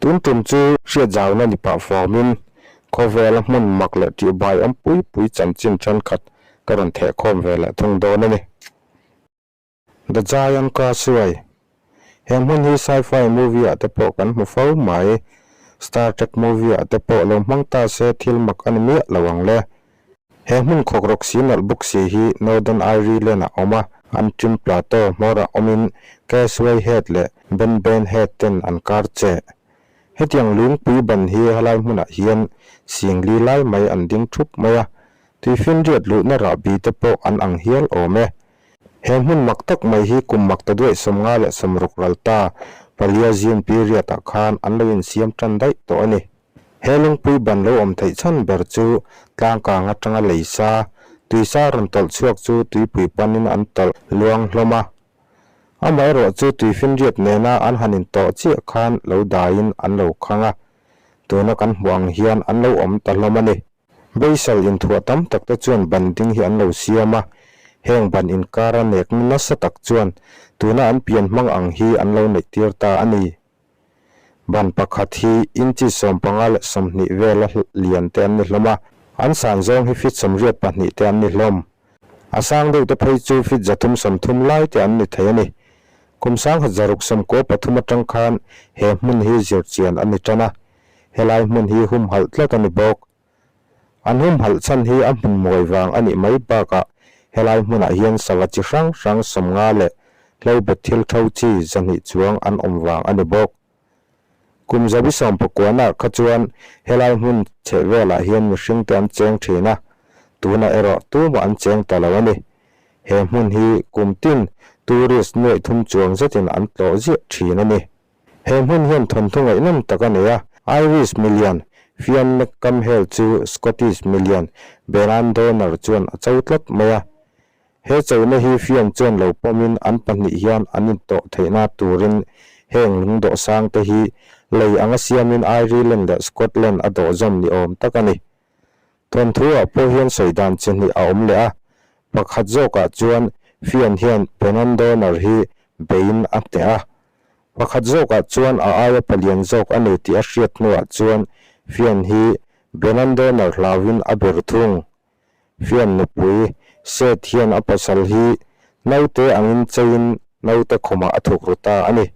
Tun tum chu hriat zauna ni pah fawmin khawvela hmun mak leh tihbai awm pui pui chanchin thenkhat ka rawn thehkhawm ve leh thung dawn a ni. The Giant Causeway He hmun hi sci-fi movie ah te pawh kan hmu fo mai. Star Trek movie ah te pawh lo hmang ta se thil mak a ni miah lo ang le. He hmun khawkrawk si nalh bawk si hi Northern Ireland ah awm a, Antrim Plateau hmawrah awmin Causeway Head leh Benbane Head ten an kar cheh. Hetiang lungpui ban hi helai hmunah hian singli lai mai an ding thup mai a, tuifinriat luhna rahbi te pawh an ang hial awm e. He hmun mak tak mai hi kum mak ta duaih 56 ral ta Paleogene period ah khan an lo insiam tan daih tawh a ni. He lungpui ban lo awm theih chhan ber chu tlangkang atanga lei sa, tuisa rawn tawlh chhuak chu tuipui panin an tawlh luang hlawm a. Amaherawh chu tuifinriat nena an han intawh chiah khan lo daiin an lo khang a, tuna kan hmuh ang hian an lo awm ta hlawm a ni. Beisal inthuah tam tak te chuan ban ding hi an lo siam a, heng ban inkara nekna nasa tak chuan tuna an pian hmang ang hi an lo neih tir ta a ni. Ban pakhat hi inchi 25 20 vela lian te an ni hlawm a, an san zawng hi feet 82 te an ni hlawm. A sang deuh te phei chu feet 330 lai te an ni thei a ni. Kum 1693 atang khan he hmun hi zirchian a ni tan a, Helai hmun hi humhalh tlat a ni bawk. An humhalh chhan hi a hmun mawi vang a nih mai bakah helai hmunah hian sava chi hrang hrang 50 leh hlobet thil tho chi 200 chuang an awm vang a ni bawk. Kum zabi sawmpakuana kha chuan helai hmun chheh velah hian mihring te an cheng thin a, tunah erawh tumah an cheng ta lo a ni. He hmun hi kum tin tourist nuaih thum chuang zetin an tlawh ziah thin a ni. He hmun hian thawnthu ngaihnawm tak a nei a, Irish milian Fionn McCamhell chu Scottish milian Benandonner chuan a cho tlat mai a. He chona hi Fionn chuan lo pawmin an pahnih hian an intawh theihna turin heng lungdawh sangte hi lei anga siamin Ireland leh Scotland a dawhzawm ni awm tak a ni. Thawnthu-ah pawh hian sawi dan chi hnih a awm leh a, pakhat zawkah chuan Fionn hian Benandonner hi beiin a hneh a, pakhat zawkah chuan a aia palian zawk a nei tih a hriat hnuah chuan Fionn hi Benandonner hlauhin a ber thung. Fionn nupui Seth hian a pasal hi naute angin cheiin naute khumah a thuk ru ta a ni.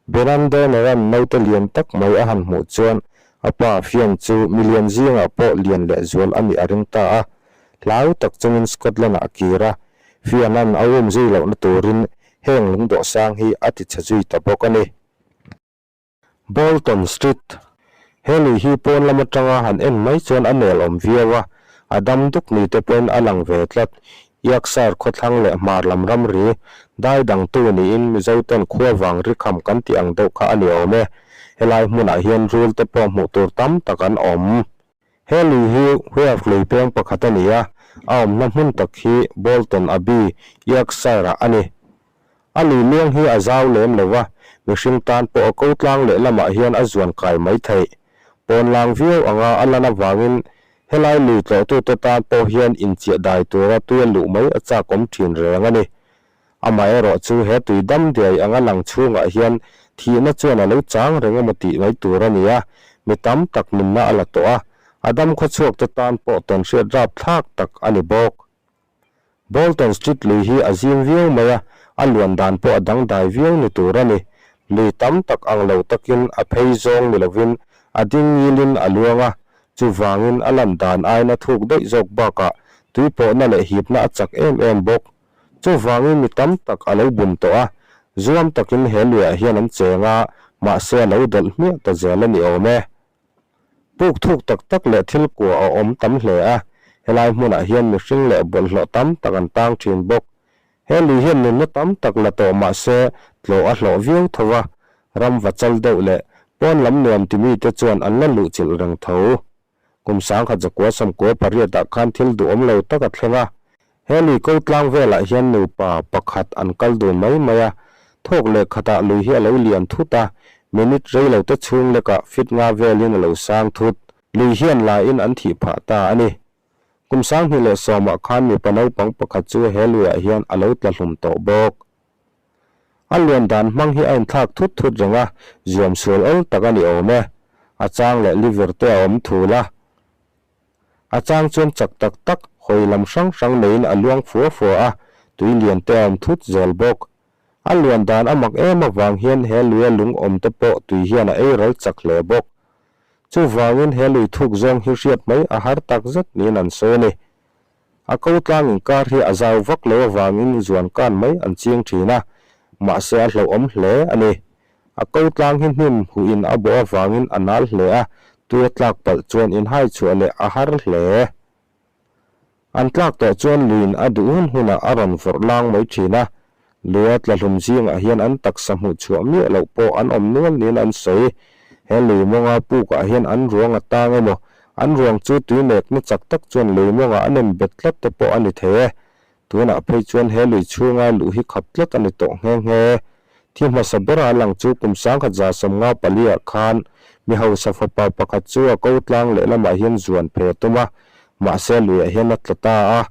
Benandonner-a'n naute lian tak mai a han hmuh chuan a pa Fionn chu milian zingah pawh lian leh zual a nih a ring ta a. Hlau tak chungin Scotland-ah a kir a, Fionn-a'n a um zui lohna turin heng lungdawh sang hi a ti chhe zui ta bawk a ni. Bolton Street, He lui hi pawn lam atanga han en mai chuan a nel awm viau a, a dam duk ni te pawhin a lang ve tlat. Yorkshire khawthlang leh hmar lam ramri dai dangtu niin Mizoten khuavang rikham kan tih ang deuh kha a ni awm e. Helai hmunah hian rul te pawh hmuh tur tam tak an awm. He lui hi Wharf lui peng pakhat a ni a, a awmna hmun tak hi Bolton Abbey, Yorkshire-ah a ni. A lui luang hi a zau lem lo va, mihring tan pawh a ko tlang lehlamah hian a zuan kai mai theih. Pawnlang viau anga a lan avangin helai lui tlawhtute tan pawh hian inchiah dai tura tui a luh mai a chakawm thin reng a ni. Amaherawh chu he tui dam diai anga lang chhungah hian thihna chuan a lo chang reng emaw tih mai tur a ni a, mi tam tak nunna a la tawh a, a dam khawchhuakte tan pawh tawnhriat rapthlak tak a ni bawk. Bolton Street lui hi a zim viau mai a, a luan dan pawh a dangdai viau ni tur a ni. Lui tam tak ang lo takin a phei zawng ni lovin a ding ngilin a luang a, chuvangin a lan dan aiin a thuk daih zawk bakah tui pawhna leh hipna a chak em em bawk. Chuvangin mi tam tak a lo bum tawh a, zuam takin he luiah hian an cheng a, mahse a lo dawlh hmiah ta zel a ni awm e. Puk thuk tak tak leh thil kua a awm tam hle a, helai hmunah hian mihring leh bawlhhlawh tam tak an tang thin bawk. He lui hian nunna tam tak la tawh mah se tlawh a hlawh viau tho va, ram va chal deuh leh pawn lam nuam ti mite chuan an la luhchilh reng tho. Kum 1998 ah khan thil duhawm lo tak a thleng a, He lui ko tlang velah hian nupa pakhat an kal dun mai mai a, thawk leh khatah lui hi a lo lian thut a, minute rei lo te chhung lekah feet nga velin a lo sang thut. Lui hian lain an thih phah ta a ni. Kum 2010 ah khan mipa naupang pakhat chu he luiah hian a lo tla hlum tawh bawk. A luan dan hmang hi a inthlak thut thut reng a, zuam sual awl tak a ni awm e. A chang leh liver te a awm thul a. A chang chuan chak tak tak hawi lam hrang hrang neiin a luang fua fua a, tui lian te a awm thut zel bawk. A luan dan a mak em avang hian he luia lung awm te pawh tui hian a ei ral chak hle bawk. Chuvangin he lui thuk zawng hi hriat mai a har tak zet niin an sawi a ni. A ko tlang inkar hi a zau vak lo avangin zuan kan mai an ching thin a, mahse a hlauhawm hle a ni. A ko tlang hi hnim huhin a bawh avangin a nal hle a, tui a tlak palh chuan inhai chhuah leh a har hle. An tlak tawh chuan luiin a duh hun hunah a rawn vawrh lang mai thin a, Lua tlahlum zingah hian an taksa hmuh chhuah miah loh pawh an awm nual niin an sawi. He lui mawnga pukah hian an ruang a tang emaw, an ruang chu tui nekna chak tak chuan lui mawngah a nem bet tlat te pawh a ni thei e. Tunah phei chuan he lui chhunga luh hi khap tlat a ni tawh nghe nghe. Thi hmasa bera lang chu kum 1974 ah khan mi hausa fapa pakhat chu a ko tlang lehlamah hian zuan phei a tum a, mahse luiah hian a tla ta a.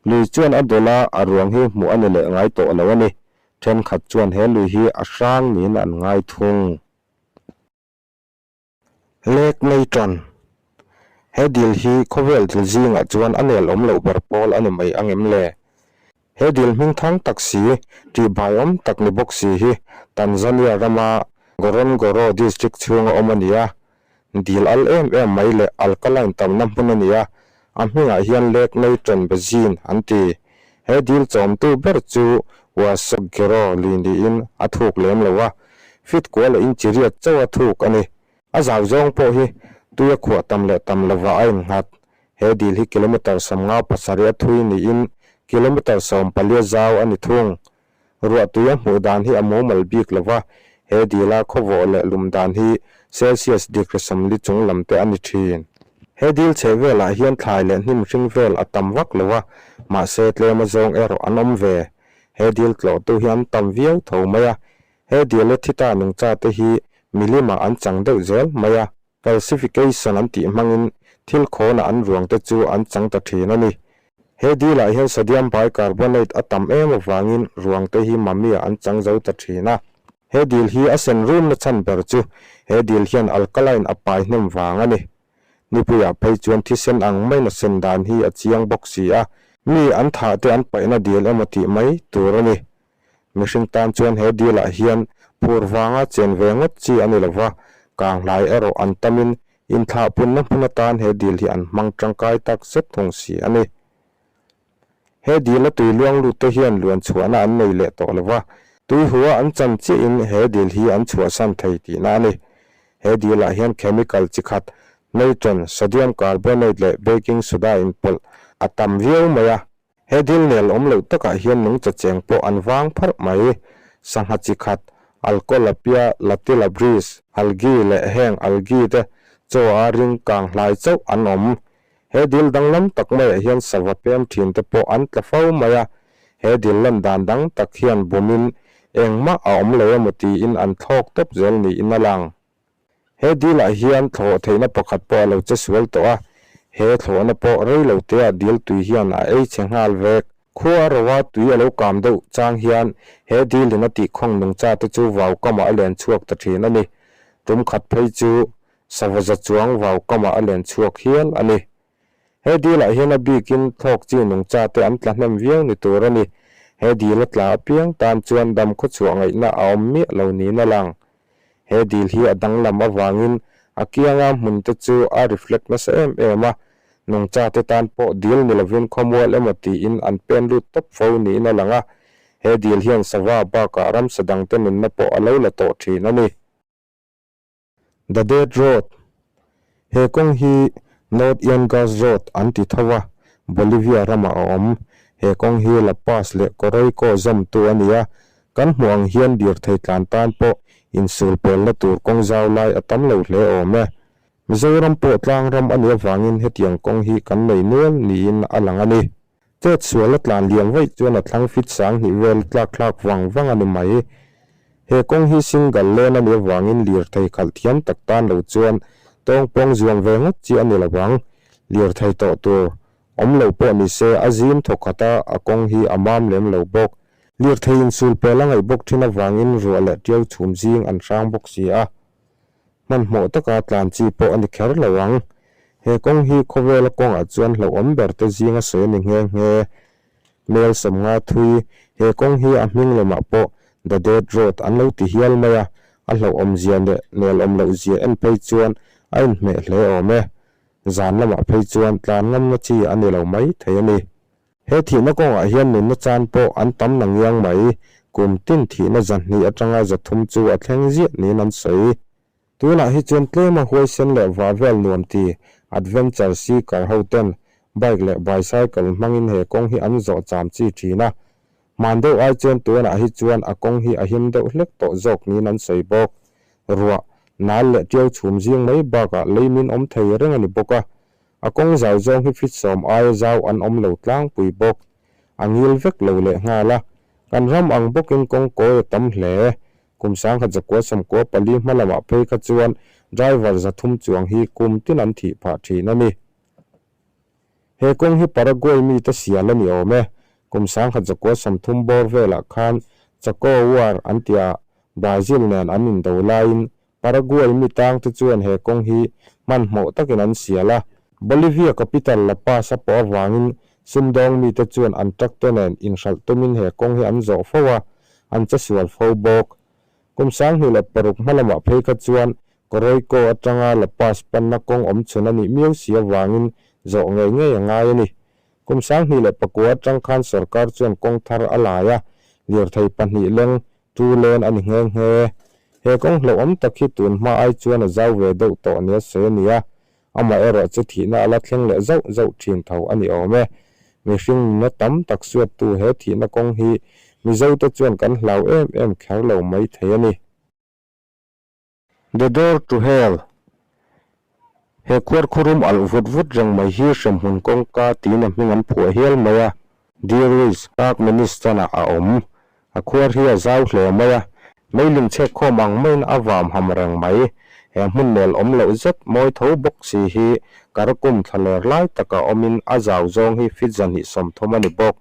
Lui chuan a dawlh a, a ruang hi hmuh a ni leh ngai tawh lo a ni. Thenkhat chuan he lui hi a hrang niin an ngai thung. Lake Natron, He dil hi khawvel dil zingah chuan a nel awm loh ber pawl a ni mai ang em le? He dil hming thang tak si, tihbaiawm tak ni bawk si hi Tanzania rama Ngorongoro District chhunga awm a ni a. Dil al em em mai leh alkaline tamna hmun a ni a, a hmingah hian Lake Natron Basin an ti. He dil chawmtu ber chu Wasogero lui niin a thuk lem lo a, feet kua leh inchi riat chauh a thuk a ni. A zau zawng pawh hi tui a khuah tam leh tam lovah a innghat. He dil hi kilometre 57 a thui niin kilometre 14 zau a ni thung. Ruah tui a hmuh dan hi a mumal bik lo va, he dila khawvawh leh lum dan hi Celsius degree 40 chung lam te a ni thin. He dil chheh velah hian thlai leh hnim hring vel a tam vak lo a, mahse tlem a zawng erawh an awm ve. He dil tlawhtu hi an tam viau tho mai a, he dila thi ta nungcha te hi milimah an chang deuh zel mai a. Calcification an tih hmangin thil khawnah an ruang te chu an chang ta thin a ni. He deal-ah hian sodium bicarbonate a tam em avangin ruang te hi mummy-ah an chang zo ta thin a. He deal hi a sen rumna chhan ber chu he deal hian alkaline a pai hnem vang a ni. Nipuiah phei chuan thisen ang maina sen dan hi a chiang bawk si a, mi an thah te an paihna deal emaw tih mai tur a ni. Mihring tan chuan he deal-ah hian phur vanga chen ve ngawt chi a ni lo va, kanghlai erawh an tamin inthlahpunna hmun atan he deal hi an hmang tangkai tak zet thung si a ni. He deal-a tui luang lut te hian luan chhuahna an nei leh tawh lo va, tui hua an chan chiahin he deal hi an chhuahsan thei tihna a ni. He deal-ah hian chemical chi khat, natron, sodium carbonate leh baking soda inpawlh a tam viau mai a. He dil nel awm loh takah hian nungcha cheng pawh an vang pharh mai. Sangha chi khat, Alcolapia latilabris, algae leh heng algae te chaw a ring kang hlai chauh an awm. He dil danglam tak maiah hian sava pem thin te pawh an tla fo mai a. He dil lan dan dang tak hian bumin engmah a awm lo emaw tiin an thlawk tawp zel niin a lang. He deal-ah hian thlawh theihna pakhat pawh a lo che sual tawh a, he thlawhna pawh rei lo teah deal tui hian a ei chhe nghal vek. Khua a ro a, tui a lo kam deuh chang hian he deal-in a tihkhawng nungcha te chu vau kamah a len chhuak ta thin a ni. Tum khat phei chu sava za chuang vau kamah a len chhuak hial a ni. He deal-ah hian a bikin thlawk chi nungcha te an tla hnem viau ni tur a ni. He deal a tla apiang tan chuan dam khawchhuah ngaihna a awm miah lo niin a lang. He dil hi a danglam avangin a kianga hmun te chu a reflect nasa em em a, nungcha te tan pawh dil ni lovin khawmual emaw tiin an pen lut tawp fo niin a lang a, he dil hian sava bakah ramsa dangte nunna pawh a lo la tawh thin a ni. The Dead Road, He kawng hi North Yungas Road an ti tho a, Bolivia ramah a awm. He kawng hi La Paz leh Coroico zawmtu a ni a, Kan hmuh ang hian lirthei tlan tan pawh insul pelna tur kawng zau lai a tam lo hle awm e. Mizoram pawh tlang ram a nih avangin hetiang kawng hi kan nei nual niin a lang a ni. Chet sual a tlan liam vaih chuan a thlang fit 2000 vel tlak thlak vang vang a ni mai. He kawng hi single lane a nih avangin lirthei khalh thiam tak tan lo chuan tawngpawng zuam ve ngawt chi a ni lo ang. Lirthei tawh tur awm lo pawh ni se a zim thawkhat a, a kawng hi a mam lem lo bawk. Lirthei insul pel a ngaih bawk thin avangin ruah leh tiau chhum zing an hrang bawk si a. Hmanhmawh taka tlan chi pawh a ni kher lo ang. He kawng hi khawvela kawngah chuan hlauhawm ber te zinga sawi a ni nghe nghe. Mel 50 thui, he kawng hi a hming lemah pawh The Dead Road an lo ti hial mai a, a hlauhawm zia leh nelawm loh zia en phei chuan a inhmeh hle awm e. Zan lamah phei chuan tlan ngamna chi a ni lo mai thei a ni. He thihna kawngah hian nunna chan pawh an tam na ngiang mai, kum tin thihna 200 atanga 300 chu a thleng ziah niin an sawi. Tunah hi chuan tlema huaisen leh vah vel nuam ti adventure seeker ho ten bike leh bicycle hmangin he kawng hi an zawh cham chi thin a. Hman deuh ai chuan tunah hi chuan a kawng hi a him deuh hlek tawh zawk niin an sawi bawk. Ruah, nal leh tiau chhum zing mai bakah lei min awm thei reng a ni bawk a. A kawng zau zawng hi fit 10 aia zau an awm lo tlangpui bawk. A ngil vek lo leh nghal a. Kan ram ang bawkin kawng kawi a tam hle. Kum 1994 hma lamah phei kha chuan driver 300 chuang hi kum tin an thih phah thin a ni. He kawng hi Paraguay mite sial a ni awm e. Kum 1930 bawr velah khan Chaco War an tia Brazil nen an indo laiin Paraguay mi tangte chuan he kawng hi hmanhmawh takin an sial a. Bolivia capital La Paz a pawh avangin sumdawng mite chuan an truck te nen inhralh tumin he kawng hi an zawh fo a, an che sual fo bawk. Kum 2006 hma lamah phei kha chuan Coroico atanga La Paz panna kawng awm chhun a nih miau si avangin zawh ngei ngei a ngai a ni. Kum 2009 atang khan sorkar chuan kawng thar a lai a, lirthei pahnih leng Tu len a ni nghe nghe. He kawng hlauhawm tak hi tun hma ai chuan a zau ve deuh tawh nia sawi a ni a, amah erawh chu thihna a la thleng leh zauh zauh thin tho a ni awm e. Mihring nuna tam tak suattu he thihna kawng hi Mizote chuan kan hlau em em kher lo mai thei a ni. The Door to Hell, He khuarkhurum alh vut vut reng mai hi hremhmun kawngka tiin a hming an phuah hial mai a. Dirish, Turkmenistan-ah a awm. A khuar hi a zau hle mai a, meiling chhek khawm ang maiin a vam ham reng mai. He hmun nel awm loh zet mawi tho bawk si hi Karakum thlaler lai taka awmin a zau zawng hi feet 230 a ni bawk.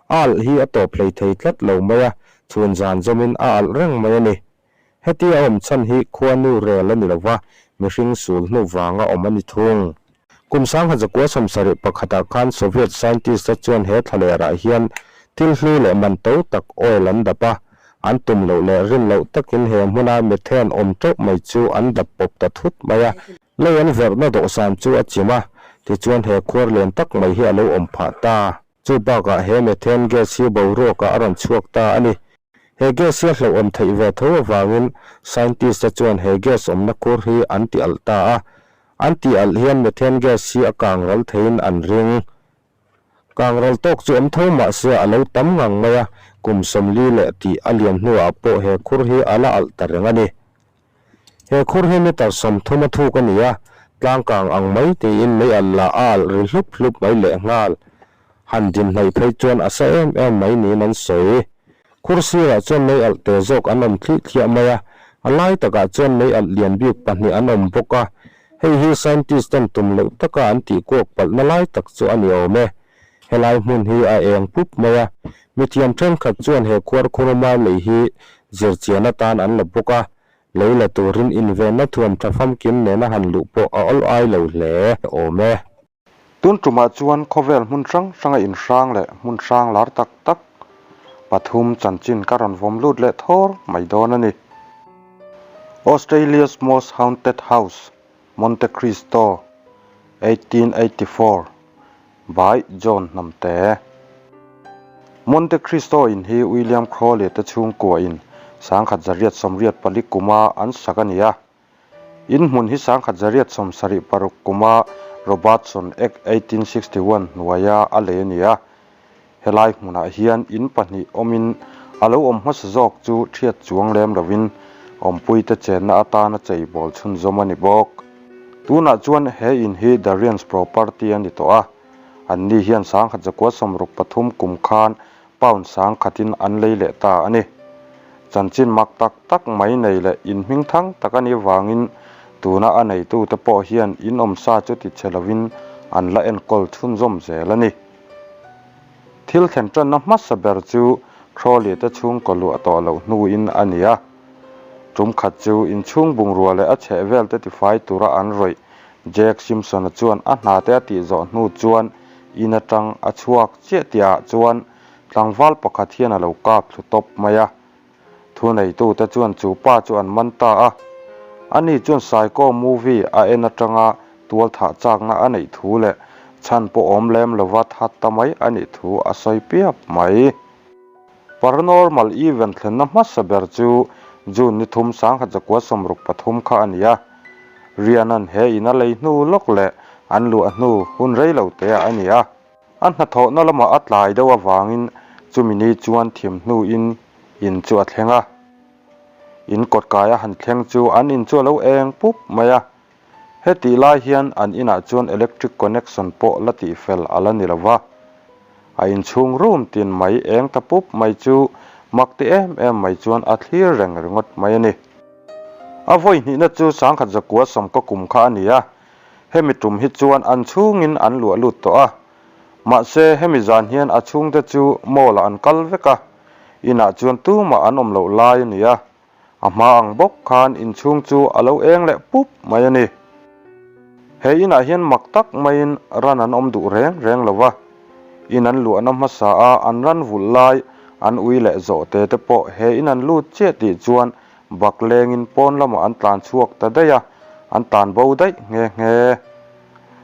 A alh hi a tawp hlei thei tlat lo mai a, chhun zan zawmin a alh reng mai a ni. Heti a awm chhan hi khuanu rel a ni lo va, mihring sul hnu vanga awm a ni thung. Kum 1971 ah khan Soviet scientist-te chuan he thlalerah hian thil hlu leh man to tak oil an dap a, an tum loh leh rin loh takin he hmuna methane awm teuh mai chu an dap pawp ta thut mai a. Lei an verhna dawhsan chu a chim a, tichuan he khuar lian tak mai hi a lo awm phah ta. Chu bakah he methane gas hi boruakah a rawn chhuak ta a ni. He gas hi a hlauhawm theih ve tho avangin scientist te chuan he gas awmna khur hi an ti alh ta a. An tih alh hian methane gas hi a kang ral theiin an ring. Kang ral tawk chu awm tho mah se a lo tam ngang mai a, kum 40 leh tih a lian hnuah pawh he khur hi a la alh ta reng a ni. He khur hi meter 30 a thuk a ni a, tlangkang ang mai tiin mei alh lah a alh ri hlup hlup mai lehnghal. Han din hnaih phei chuan a sa em em mai niin an sawi. Khur sirah chuan mei alh te zawk an awm thlih thliah mai a, a lai takah chuan mei alh lian bik pahnih an awm bawk a, hei hi scientist ten tum loh taka an tih kuak palhna lai tak chu a ni awm e. Helai hmun hi a eng pup mai a, mithiam thenkhat chuan he khuarkhuruma lei hi zirchian atan an la bawk a, lei la turin invenna thuam tha famkim nena han luh pawh a awl ai lo hle awm e. Tun tumah chuan khawvel hmun hrang hranga inhrang leh hmun hrang lar tak tak pathum chanchin ka rawn vawm lut leh thawr mai dawn a ni. Australia's Most Haunted House, Monte Cristo, 1884 by John Hnamte. Monte Cristo in hi William Crawley te chhungkua in 1984 kuma an sak a ni a. In hmun hi 1976 kuma Robertson Act 1861 hnuaia a lei a ni a. Helai hmunah hian in pahnih awmin a lo awm hmasa zawk chu thiat chuang lem lovin awmpuite chenna atana cheibawl chhunzawm a ni bawk. Tunah chuan he in hi Darian's property a ni tawh a, anni hian 1963 kum khan pound 10,000 in an lei leh ta a ni. Chanchin mak tak tak mai nei leh in hming thang tak a nih avangin tuna a neitute pawh hian in awmsa chu ti chhe lovin an la enkawl chhunzawm zel a ni. Thil thlen tanna hmasa ber chu. Crawley te chhungkaw luah tawh loh hnuin a ni a. Tum khat chu inchhung bungrua leh a chhehvel te tifai tura an rawih Jack Simpson-a chuan a hna te a tih zawh hnu chuan in atang a chhuak chiah tihah chuan tlangval pakhat hian a lo kap thlu tawp mai a. Thuneitute chuan chu pa chu an man ta a. Ani chuan Psycho movie a en atanga tualthah chakna a neih thu leh chhan pawh awm lem lova that ta mai a nih thu a sawi piap mai. Paranormal event thlenna hmasa ber chu June ni thum sangkhat zakua 63 kha a ni a. Rianan he in a lei hnu lawk leh an luah hnu hun rei lo teah a ni a. A hnathawhna lamah a tlai deuh avangin chumi ni chuan thim hnuin in chu a thleng a. In kawtkai a han thleng chu an in chu a lo eng pup mai a. Hetih lai hian an inah chuan electric connection pawh la tihfel a la ni lo va. A inchhung room tin mai eng ta pup mai chu mak ti em em mai chuan a thlir reng ringawt mai a ni. A vawi hnihna chu sangkhat zakua sawmkaw kum kha a ni a, hemi tum hi chuan an chhungin an luah lut tawh a. Mahse hemi zan hian a chhungte chu mall ah an kal vek a, inah chuan tumah an awm loh lai a ni a. A hma ang bawk khan inchhung chu a lo eng leh pup mai a ni. He inah hian mak tak maiin ran an awm duh reng reng lo va. In an luahna hmasa a an ran vulh lai an ui leh zawh te te pawh he in an lut chiah tih chuan bak lengin pawn lamah an tlan chhuak ta daih a, an tlan bo daih nghe nghe.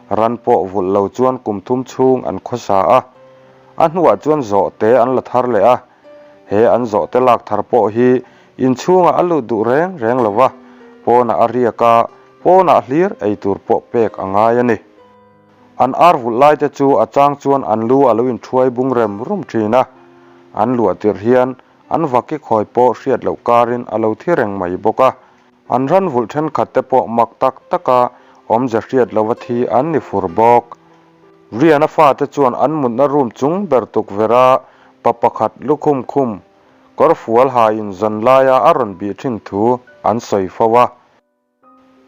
Ran pawh vulh lo chuan kum thum chhung an khawsa a, a hnuah chuan zawh te an la thar leh a. He an zawhte lak thar pawh hi inchhungah a lut duh reng reng lo va, pawnah a riak a, pawnah hlir ei tur pawh pek a ngai a ni. An ar vulh laite chu a chang chuan an lu a lo inthuai bung rem rum thin a, an luah tirh hian an vaki khawi pawh hriat loh karin a lo thi reng mai bawk a. An ran vulh thenkhat te pawh mak tak taka awmze hriat lova thi an ni fur bawk. Riana fate chuan an mutna room chung ber tukverh a pa pakhat lukhum khum kawr fual hain zan laia a rawn bih thin thu an sawi fo a.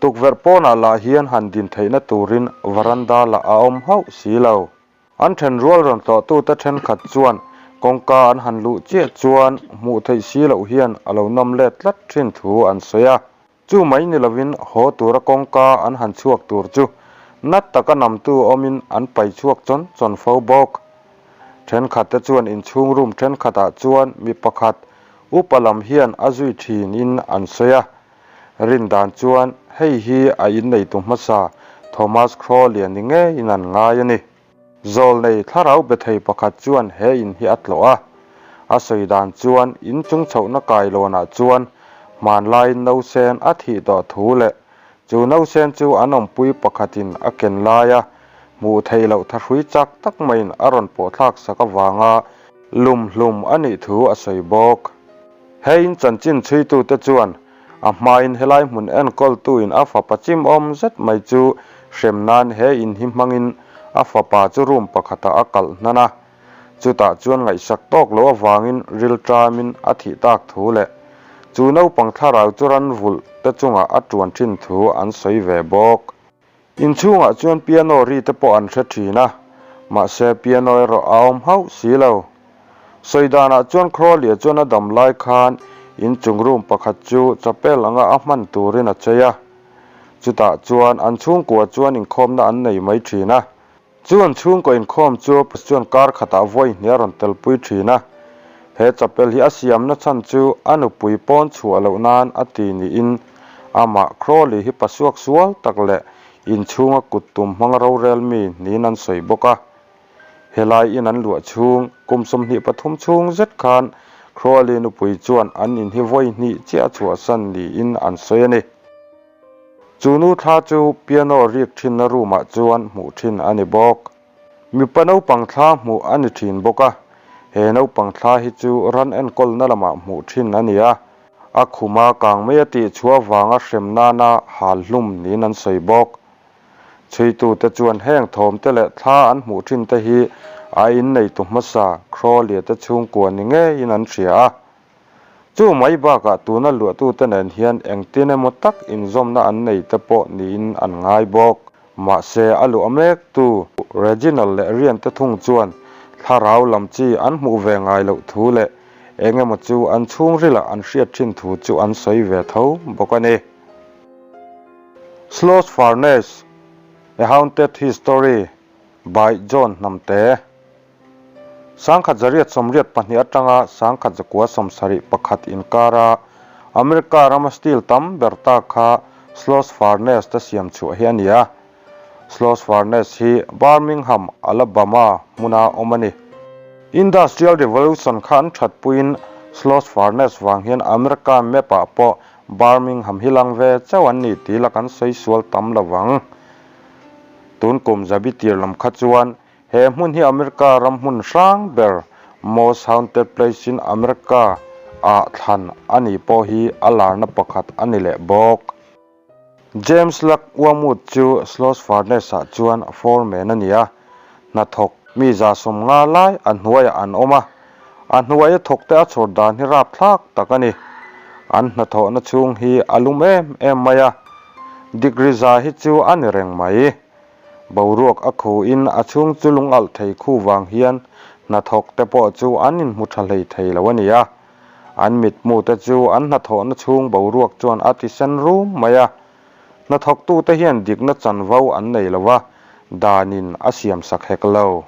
Tukverh pawnah lah hian han din theihna turin varanda lah a awm hauh si lo. An thenrual rawn tlawhtute thenkhat chuan kawngka an han luh chiah chuan hmuh theih si loh hian a lo nawm let tlat thin thu an sawi a. Chu mai ni lovin haw tura kawngka an han chhuak tur chu nat taka namtu awmin an pai chhuak chawn chawn fo bawk. Thenkhatte chuan inchhung room thenkhatah chuan mi pakhat upa lam hian a zui thinin an sawi a. Rin dan chuan hei hi a inneitu hmasa Thomas Crawley-a ni ngeiin an ngai a ni. Zawlnei thlarau be thei pakhat chuan he in hi a tlawh a. A sawi dan chuan in chung chhohna kailawnah chuan hmanlaiin nausen a thih tawh thu leh chu nausen chu an awmpui pakhatin a ken laia hmuh theih loh thahrui chak tak maiin a rawn pawhthlak sak avanga lum hlum a nih thu a sawi bawk. He in chanchin chhuitute chuan a hmain helai hmun enkawltuin a fapa chimawm zet mai chu hrem nan he in hi hmangin a fapa chu room pakhatah a kalh hnan a. Chutah chuan ngaihsak tawk lo avangin rilṭamin a thih tak thu leh chu naupang thlarau chu ran vulh te chungah a ṭuan ṭhin thu an sawi ve bawk. Inchhungah chuan piano ri te pawh an hre thin a, mahse piano erawh a awm hauh si lo. Sawi danah chuan Crawley-a chuan a dam lai khan inchung room pakhat chu chapel anga a hman turin a chei a. Chutah chuan an chhungkua chuan inkhawmna an nei mai thin a. Chu an chhungkaw inkhawm chu chuan kar khatah vawi hnih a rawn telpui thin a. He chapel hi a siamna chhan chu a nupui pawn chhuah loh nan a ti niin amah Crawley hi pasuak sual tak leh inchhunga kut tum hmang rorel mi niin an sawi bawk a. Helai in an luah chhung kum 23 chhung zet khan Crawley nupui chuan an in hi vawi hnih chiah a chhuahsan niin an sawi a ni. Chu nu thla chu piano rik thinna room ah chuan hmuh thin a ni bawk. Mipa naupang thla hmuh a ni thin bawk a, he naupang thla hi chu ran enkawlna lamah hmuh thin a ni a, a khuma kang mai a tih chhuah vanga hrem nana hal hlum niin an sawi bawk. Chhuitute chuan heng thawmte leh thla an hmuh thin te hi a inneitu hmasa Crawley te chhungkua ni ngeiin an hria a. Chu mai bakah tuna luahtute nen hian engtin emaw tak inzawmna an nei te pawh niin an ngai bawk. Mahse, a luah mektu Reginald leh Rian te thung chuan thlarau lam chi an hmuh ve ngai loh thu leh Eng emaw chu an chhungrilah an hriat thin thu chu an sawi ve tho bawk a ni. Sloss Furnace, A Haunted History by John Hnamte. 1982 atanga 1971 inkara America rama steel tam ber ta kha Sloss Furnace te siam chhuah hi a ni a. Sloss Furnace hi Birmingham, Alabama hmuna awm a ni. Industrial Revolution kha an thatpuiin Sloss Furnace vang hian America map ah pawh Birmingham hi lang ve chauh an ni tih la kan sawi sual tam lo vang. Tun kum zabi tir lam kha chuan he hmun hi America ram hmun hrang ber Most Haunted Place in America ah thlan a nih pawh hi a larna pakhat a ni leh bawk. James Luck Wormwood chu Sloss Furnace-ah chuan foreman a ni a, hnathawk mi 150 lai a hnuaiah an awm a, a hnuaia thawkte a chhawr dan hi rapthlak tak a ni. An hnathawhna chhung hi a lum em em mai a, degree za hi chu a ni reng mai. Boruak a khuin a chhung chu lungalh thei khu vang hian hnathawkte pawh chu an inhmu tha hlei thei lo a ni a. An mitmute chu an hnathawhna chhung boruak chuan a ti sen rum mai a. Hnathawktute hian dikna chanvo an nei lo va, danin a siamsak hek lo.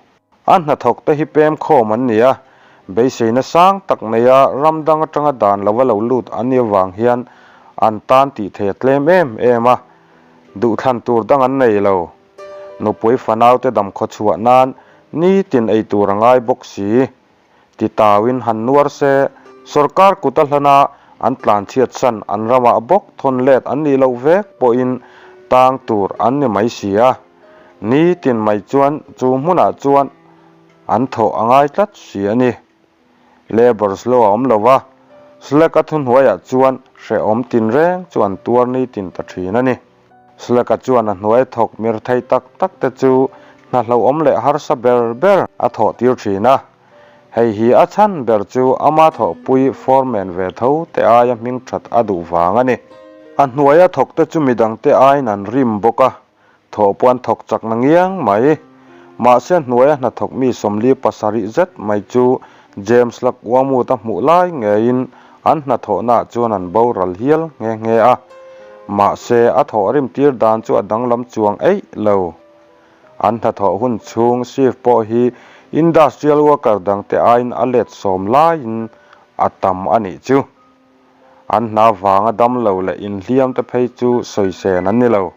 A hnathawkte hi pem khawm an ni a, beiseina sang tak neia ram dang atanga dan lova lo lut an nih avang hian an tan tih thei a tlem em em a, duhthlan tur dang an nei lo. Nupui fanaute damkhaw chhuah nan nitin ei tur a ngai bawk si. Ti tauin han nuar se, sorkar kut a hlana an tlanchhiat san an ramah bawk thawn let an nih loh vek pawhin tang tur an ni mai si a. Nitin mai chuan chu hmunah chuan an thawh a ngai tlat si a ni. Labours law a awm lo va, Slack-a thuhnuaiah chuan hrehawm tinreng chu an tuar nitin ta thin a ni. Slack-a chuan a hnuai thawk mir thei tak tak te chu hna hlauhawm leh harsa ber ber a thawh tir thin a. Hei hi a chhan ber chu ama thawhpui foreman ve tho te aia hming that a duh vang a ni. A hnuaia thawk te chu midangte aiin an rim bawk a, Thawh pawh an thawk chak na ngiang mai. Mahse hnuaia hnathawk mi 47 zet mai chu James Lakuamuta hmuh lai ngeiin an hnathawhnaah chuan an boral hial nghe nghe a. Mahse a thawh rim tir dan chu a danglam chuang eih lo. An hnathawh hun chhung shift pawh hi industrial worker dangte aiin a let sawm laiin a tam a nih chu. An hna vanga damlo leh inhliam te phei chu sawisen an ni lo.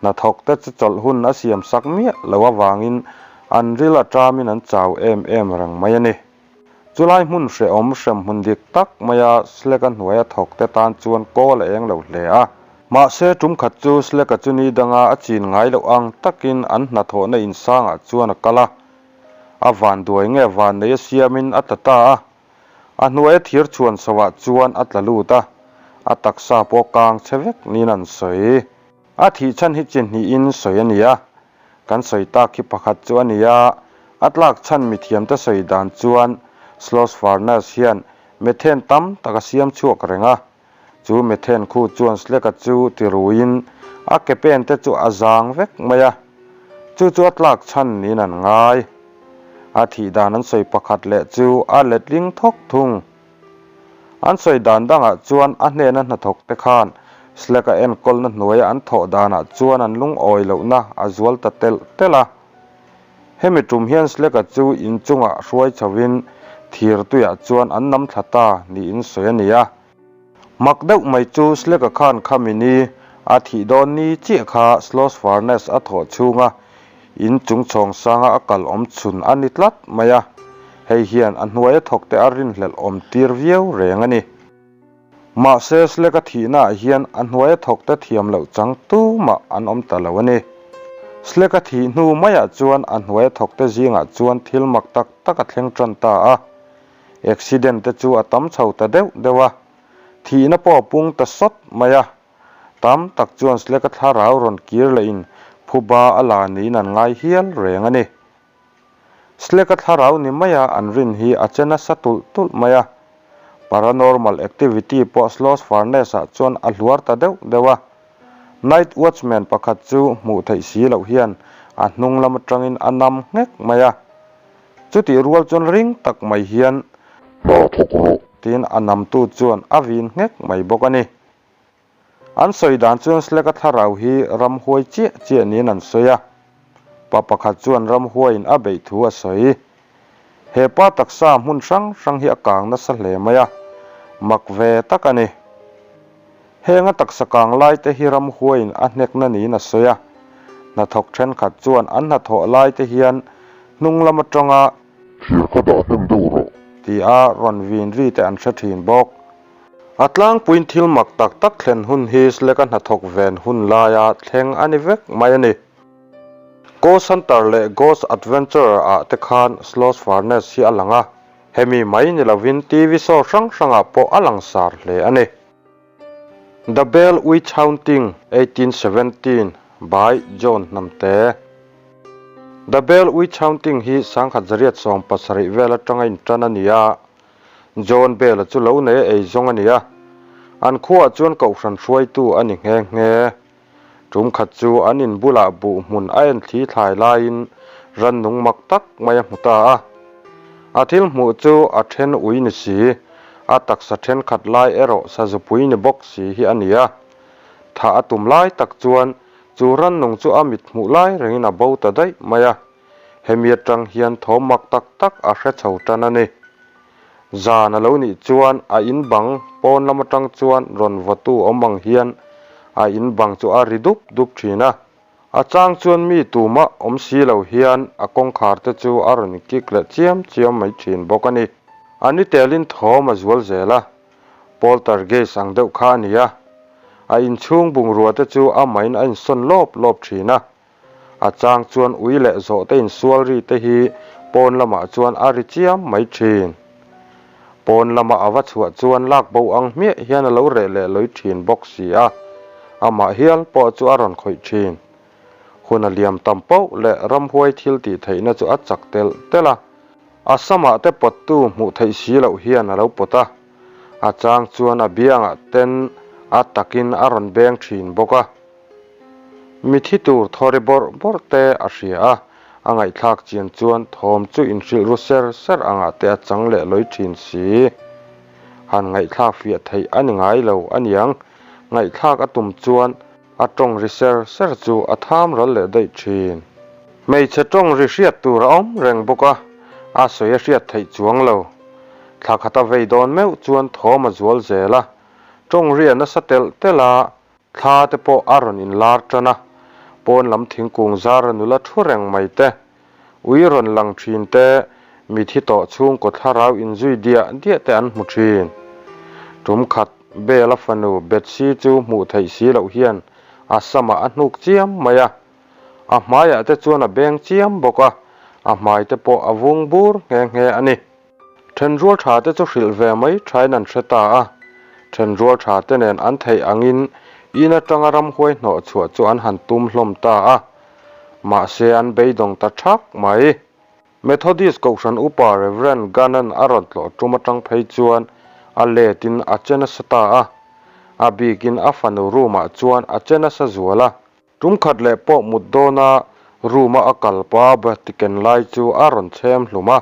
Hnathawk te chu chawlh hun a siam sak miah lo avangin an ril a ṭamin an chau em em reng mai a ni. Chulai hmun hrehawm hremhmun dik tak maia Slack-a hnuaia thawk te tan chuan kawl a eng lo hle a. Mahse ṭum khat chu Slack-a chu ni danga a chin ngai loh ang takin an hnathawhna insangah chuan a kal a. A vanduai nge vannei a siamin a tla ta a. A hnuaia thir chhuan chhoah chuan a tla lut a, a taksa pawh kang che vek niin an sawi. A thih chhan hi chi hnihin sawi a ni a, kan sawi tak hi pakhat chu a ni a, a tlak chhan mithiamte sawi dan chuan Sloss Furnace hian methane tam tak a siam chhuak reng a, chu methane khu chuan Slack-a chu ti ruiin a ke pen te chu a zang vek mai a, chu chu a tlak chhan niin an ngai. A thih dan an sawi pakhat leh chu a letling thawk thung. An sawi dan dangah chuan a hnena hnathawk te khan Slack-a enkawlna hnuaia an thawh danah chuan an lungawi lohna a zual ta telh telh a. Hemi tum hian Slack-a chu inchungah hruai chhovin thir tuiah chuan an nam thla ta niin sawi a ni a. Mak deuh mai chu Slack-a khan khami ni a thih dawn ni chiah kha Sloss Furnace a thawh chhunga in chung chhawng sanga a kal awm chhun a ni tlat mai a, hei hian a hnuaia thawkte a rinhlelh awm tir viau reng a ni. Mahse Slack-a thihnaah hian a hnuaia thawkte thiam loh chang tumah an awm ta lo a ni. Slack-a thih hnu maiah chuan a hnuaia thawkte zingah chuan thil mak tak tak a thleng tan ta a. Accident te chu a tam chho ta deuh deuh a, thihna pawh a pung ta sawt mai a. Tam tak chuan Slack-a thlarau rawn kir lehin phuba a la niin an ngai hial reng a ni. Slack-a thlarau ni maia an rin hi a che nasa tulh tulh mai a. Paranormal activity pawh Sloss Furnace-ah chuan a hluar ta deuh deuh a. Night watchman pakhat chu hmuh theih si loh hian a hnung lam atangin a nam nghek mai a. Chutih rual chuan ring tak mai hian. Hna thawk rawh. Tiin a namtu chuan a vin nghek mai bawk a ni. An sawi dan chuan Slack-a thlarau hi ramhuai chiah chiah niin an sawi a. Pa pakhat chuan ramhuaiin a beih thu a sawi. He pa taksa hmun hrang hrang hi a kang nasa hle mai a, mak ve tak a ni. Heng a taksa kang lai te hi ramhuaiin a hnekna niin a sawi a. Hnathawk thenkhat chuan an hnathawh lai te hian hnung lam atanga. Thir kha dah hnem deuh rawh. Ti a rawn vin ri te an hre thin bawk. A tlangpuiin thil mak tak tak thlen hun hi Slack-a hnathawk ven hun laia thleng a ni vek mai a ni. Ghost Hunter leh Ghost Adventurer ah te khan Sloss Furnace hi a lang a, hemi mai ni lovin TV show hrang hrangah pawh a langsar hle a ni. The Bell Witch Haunting, 1817, by John Hnamte. The Bell Witch Haunting hi 1917 vel atanga intan a ni a, John Bell-a chu lo nei a ei zawng a ni a, an khuaah chuan kohhran hruaitu a ni nghe nghe. Tum khat chu an in bulah buh hmun a en thli thlai laiin rannung mak tak mai a hmu ta a. A thil hmuh chu a then ui ni si, a taksa thenkhat lai erawh sazupui ni bawk si hi a ni a. Thah a tum lai tak chuan chu rannung chu a mit hmuh lai rengin a bo ta daih mai a. Hemi atang hian thawm mak tak tak a hre chho tan a ni. Zan a lo nih chuan a in bang pawn lam atang chuan rawn vawtu awm ang hian a in bang chu a ri dup dup thin a. A chang chuan mi tumah awm si lo hian a kawngkhar te chu a rawn kik leh chiam chiam mai thin bawk a ni. A ni telin thawm a zual zel a, poltergeist ang deuh kha a ni a. A inchhung bungrua te chu amahin a insawn lawp lawp thin a. A chang chuan ui leh zawhte insual ri te hi pawn lamah chuan a ri chiam mai thin. Pawn lama a va chhuah chuan lak bo ang hmiah hian a lo reh leh lawi thin bawk si a, amah hial pawh chu a rawn khawih thin. Hun a liam tam poh leh ramhuai thil tih theihna chu a chak telh telh a, a samah te pawttu hmuh theih si loh hian a lo pawt a, a chang chuan a biangah ten a takin a rawn beng thin bawk a. Mithi tur thawri bawrh bawrh te a hria a, a ngaihthlak chian chuan thawm chu inhrilh ru ser ser angah te a chang leh lawi thin si. Han ngaihthlak fiah theih a ni ngai lo a niang, ngaihthlak a tum chuan a tawng ri ser ser chu a tham ral leh daih thin. Hmeichhe tawng ri hriat tur a awm reng bawk a, a sawi a hriat theih chuang lo. Thla khat a vei dawn meuh chuan thawm a zual zel a, tawng ri a nasa telh telh a, Thla te pawh a rawn inlar tan a, pawn lam thingkung zara nula thu reng mai te, ui rawn lang thin te, mithi tawh chhungkaw thlarau inzui diah diah te an hmu thin. Tum khat Bela fanu Betsy chu hmuh theih si loh hian a samah a hnuk chiam mai a, a hmaiah te chuan a beng chiam bawk a, a hmai te pawh a vung bur nghe nghe a ni. Thenrual tha te chu hrilh ve mai thain an hre ta a, thenrual tha te nen an theih angin in atanga ramhuai hnawh chhuah chu an han tum hlawm ta a, mahse an beidawng ta thak mai. Methodist Kohhran Upa Rev. Gunn-a'n a rawn tlawh tum atang phei chuan a letin a che nasa ta a, a bikin a fanu room-ah chuan a che nasa zual a. Tum khat leh pawh mut dawna room a a kal pa Bati ken lai chu a rawn chhem hlum a,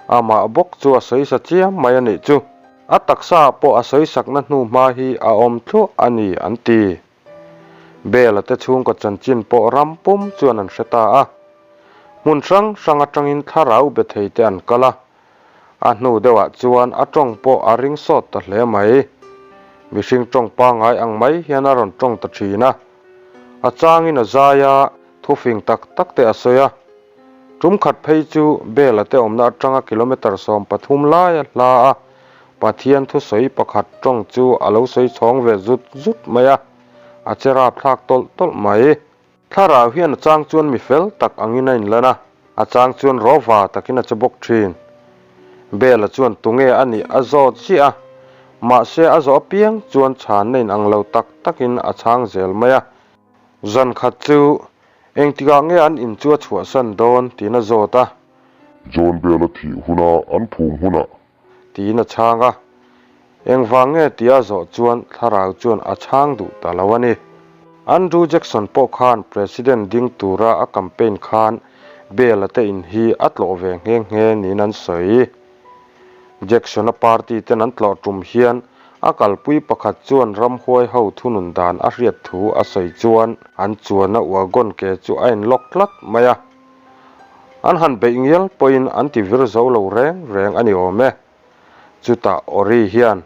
amah bawk chu a sawi sa chiam mai a nih chu. A taksa ah pawh a sawi sakna hnu hma hi a awm thluah a ni an ti. Bela te chhungkaw chanchin pawh ram pum chuan an hre ta a. Hmun hrang hrang atangin thlarau be thei te an kal a, A hnu deuhah chuan a tawng pawh a ring sawt ta hle mai. Mihring tawng pangngai ang mai hian a rawn tawng ta thin a. A changin a zai a, thufing tak tak te a sawi a. Tum khat phei chu Bela te awmna atanga kilometre 13 lai a hla a, Pathian thusawi pakhat tawng chu a lo sawi chhawng ve zut zut mai a, a che rapthlak tawlh tawlh mai. Thlarau hian a chang chuan mi fel tak angin a inlan a, a chang chuan rawva takin a che bawk thin. Bela chuan tunge a nih a zawt ziah a, mahse a zawh apiang chuan chhanna in ang lo tak takin a chhang zel mai a. Zan khat chu engtikah nge an in chu a chhuahsan dawn tiin a zawt a. John Bela thih huna an phum hunah Tiin a chhang a. Engvang nge tia zawh chuan thlarau chuan a chhang duh ta lo a ni. Andrew Jackson pawh khan President ding tura a campaign khan Bell-a te in hi a tlawh ve nghe nghe niin an sawi. Jackson-a party ten an tlawh tum hian a kalpui pakhat chuan ramhuai ho thunun dan a hriat thu a sawi chuan an chuanna wagon ke chu a inlock tlat mai a. An han beih ngial pawhin an ti vir zo lo reng reng a ni awm e. Chutah Ori hian.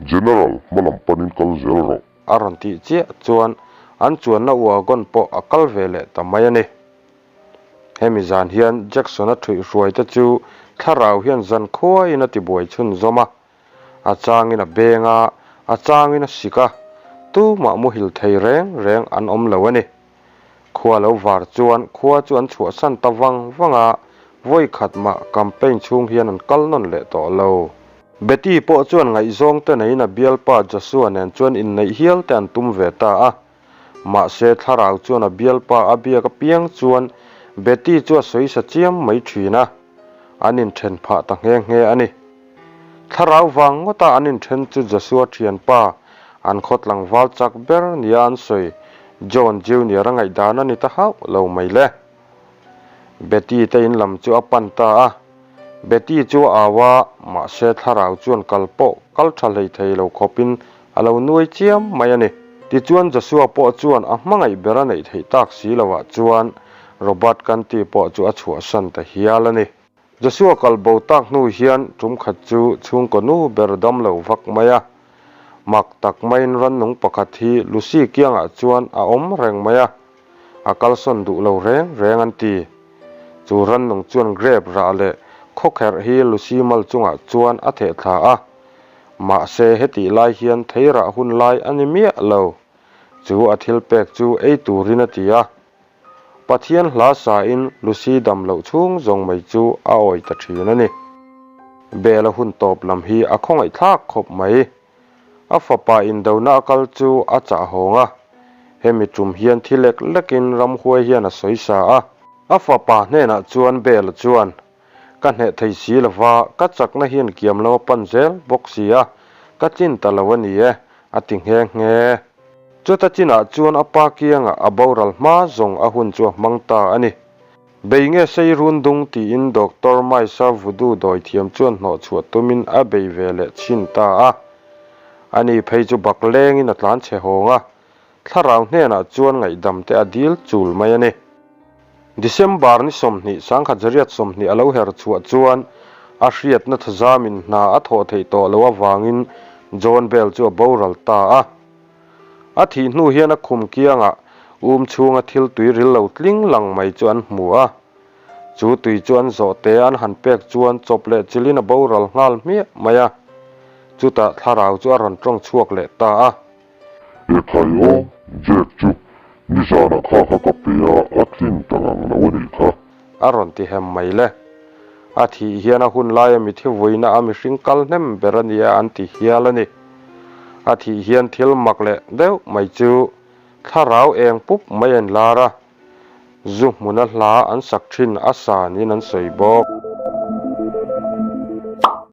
General, hma lam panin kal zel rawh. A rawn tih chiah chuan an chuanna wagon pawh a kal ve leh ta mai a ni. Hemi zan hian Jackson-a ṭhuihhruai te chu thlarau hian zan khuaiin a tibuai chhunzawm a, a changin a beng a, a changin a sik a, tumah muhil thei reng reng an awm lo a ni. Khua lo var chuan khua chu an chhuahsan ta vang vang a, vawi khat mah campaign chhung hian an kal nawn leh tawh lo. Betty pawh chuan ngaihzawng te neiin a bialpa Joshua nen chuan inneih hial te an tum ve ta a. Mahse thlarau chuan a bialpa a biak apiang chuan Betty chu a sawi sa chiam mai thin a, an inthen phah ta nghe nghe a ni. Thlarau vang ngawta an inthen chu Joshua thianpa, an khaw tlangval chak ber nia an sawi John Junior a ngaihdan a ni ta hauh lo mai le. Betty te in lam chu a pan ta a, Betty chu a au a, mahse thlarau chuan kal pawh kal tha hlei thei lo khawpin a lo nuai chiam mai a ni. Tichuan Joshua pawh chuan a hmangaih ber a neih theih tak si loah chuan Robert Canty pawh chu a chhuahsan ta hial a ni. Joshua kal bo tak hnu hian tum khat chu chhungkaw nu ber dam lo vak mai a. Mak tak maiin rannung pakhat hi Lucy kiangah chuan a awm reng mai a, a kalsawn duh lo reng reng an ti. Chu rannung chuan grape rah leh khawkherh hi Lucy mal chungah chuan a theh thla a. Mahse hetih lai hian thei rah hun lai a ni miah lo. Chu a thil pek chu ei turin a ti a. Pathian hla sain Lucy dam loh chhung zawng mai chu a awi ta thin a ni. Bela hun tawp lam hi a khawngaihthlak khawp mai. A fapa indona a kal chu a chah hawng a, hemi tum hian thi lek lekin ramhuai hian a sawi sa a. A fapa hnenah chuan Bela chuan, Ka hneh thei si lova, ka chakna hian kiam lo a pan zel bawk si a, ka tlin ta lo a ni e, a ti nghe nghe. Chuta chinah chuan a pa kiangah a boral hma zawng a hun chu a hmang ta a ni. Bei nge sei run dung tiin Doctor Maisa Voodoo dawithiam chuan hnawhchhuah tumin a bei ve leh chhin ta a. Ani phei chu bak lengin a tlan chhe hawng a, thlarau hnenah chuan ngaihdam te a dil chul mai a ni. December ni 20, 1920 a lo her chhuah chuan a hriatna thazamin hna a thawh theih tawh loh avangin John Bell chu a boral ta a. A thih hnu hian a khum kiangah um chhunga thil tui ril lo tling lang mai chu an hmu a. Chu tui chu an zawh te an han pek chuan chawp leh chilhin a boral nghal hmiah mai a. Chutah thlarau chu a rawn tawng chhuak leh ta a. Ekhai aw, Jack chu nizanah kha kha ka pe a, a tlin ta ngang lo a nih kha. A rawn ti hem mai le. A thih hian a hun laia mithi vuina a mihring kal hnem ber a nia an ti hial a ni. A thih hian thil mak leh deuh mai chu thlarau eng pup mai a inlar a, zu hmuna hla an sak thin a sa niin an sawi bawk.